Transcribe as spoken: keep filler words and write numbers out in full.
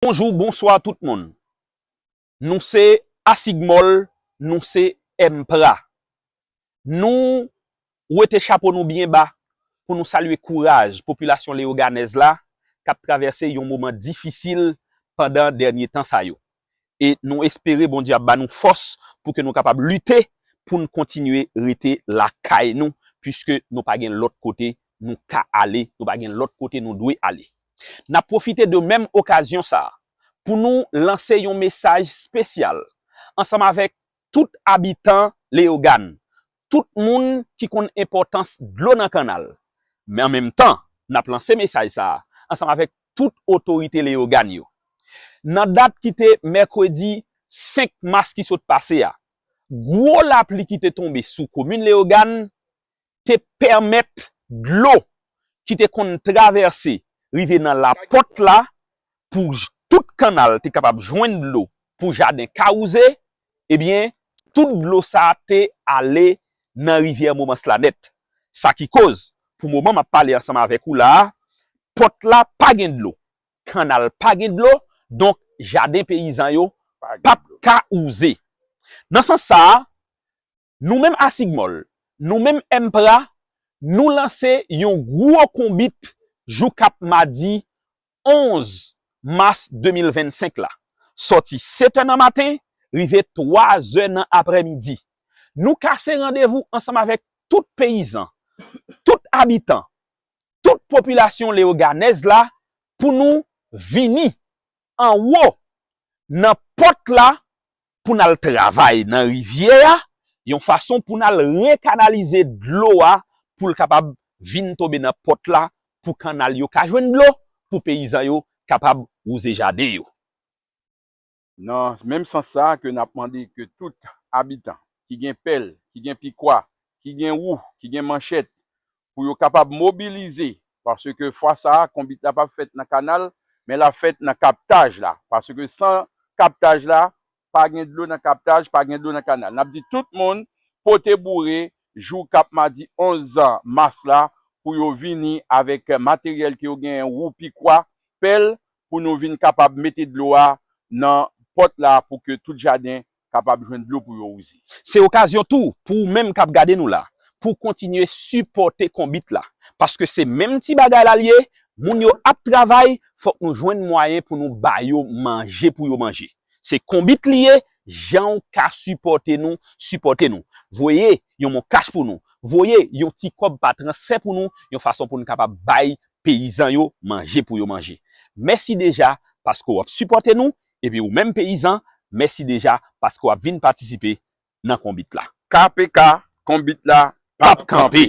Bonjou, bonswa tout moun. Nou se Asigmòl, nou se MPRA. Nou wete chapo nou byen ba pou nou salye kouraj popilasyon leyoganèz la k ap travèse yon moman difisil pandan dènye tan sa yo. E nou espere Bondye ap ba nou fòs pou ke nou kapab lite pou n kontinye rete lakay nou, piske nou pa gen lòt kote nou ka ale, nou pa gen lòt kote nou dwe ale. N ap pwofite de menm okazyon sa a pou nou lanse yon mesaj espesyal ansanm avèk tout abitan Leyogàn, tout moun ki konn enpòtans dlo nan kannal, men an menm tan, n ap lanse mesaj sa a ansanm avèk tout otorite Leyogàn yo. Nan dat ki te mèkredi senk mas ki sot pase a, gwo lapli ki te tonbe sou komin Leyogàn te pèmèt dlo ki te konn travèse rive nan lapòt la pou j- tout kannal te kapab jwenn dlo pou jaden ka wouze, ebyen, tout dlo sa a te ale nan rivyè Momans la nèt. Sa ki koz, pou moman m ap pale ansanm avèk ou la a, pòt la pa gen dlo, kannal pa gen dlo, donk jaden peyizan yo p ap ka wouze. Nan sans sa a, nou menm Asigmòl, nou menm MPRA, nou lanse yon gwo konbit jou k ap madi onz mas de mil vennsenk la, sòti sèt è nan maten, rive twa zè nan aprèmidi. Nou kase randevou ansanm avèk tout peyizan, tout abitan, tout popilasyon leyoganèz la pou nou vini anwo nan pòt la pou n al travay nan rivyè a, yon fason pou n al rekanalize dlo a pou l kapab vin tonbe nan pòt la pou kannal yo ka jwenn dlo, pou peyizan yo kapab wouze jaden yo. Nan menm sans sa a ke n ap mande ke tout abitan ki gen pèl, ki gen pikwa, ki gen wou, ki gen manchèt, pou yo kapab mobilize, paske fwa sa a, konbit la p ap fèt nan kanal, men l ap fèt nan kaptaj la, paske san kaptaj la, pa gen dlo nan kaptaj, pa gen dlo nan kanal. N ap di tout moun pote boure jou k ap madi onz mas la pou yo vini avèk materyèl ke yo genyen, wou, pikwa, pèl, pou nou vin kapab mete dlo a nan pòt la pou ke tout jaden kapab jwenn dlo pou yo wouze. Se okazyon tou pou ou menm k ap gade nou la, pou w kontinye sipòte konbit la, paske se menm ti bagay la l ye, moun yo ap travay, fòk nou jwenn mwayen pou nou ba yo manje pou yo manje. Se konbit li ye, jan w ka sipòte nou, sipòte nou. Voye yon mon kach pou nou, voye yon ti kòb pa transfè pou nou, yon fason pou nou kapab bay peyizan yo manje pou yo manje. Mèsi deja paske w ap sipòte nou, epi ou menm peyizan, mèsi deja paske w ap vin patisipe nan konbit la. K P K, konbit la p ap kanpe.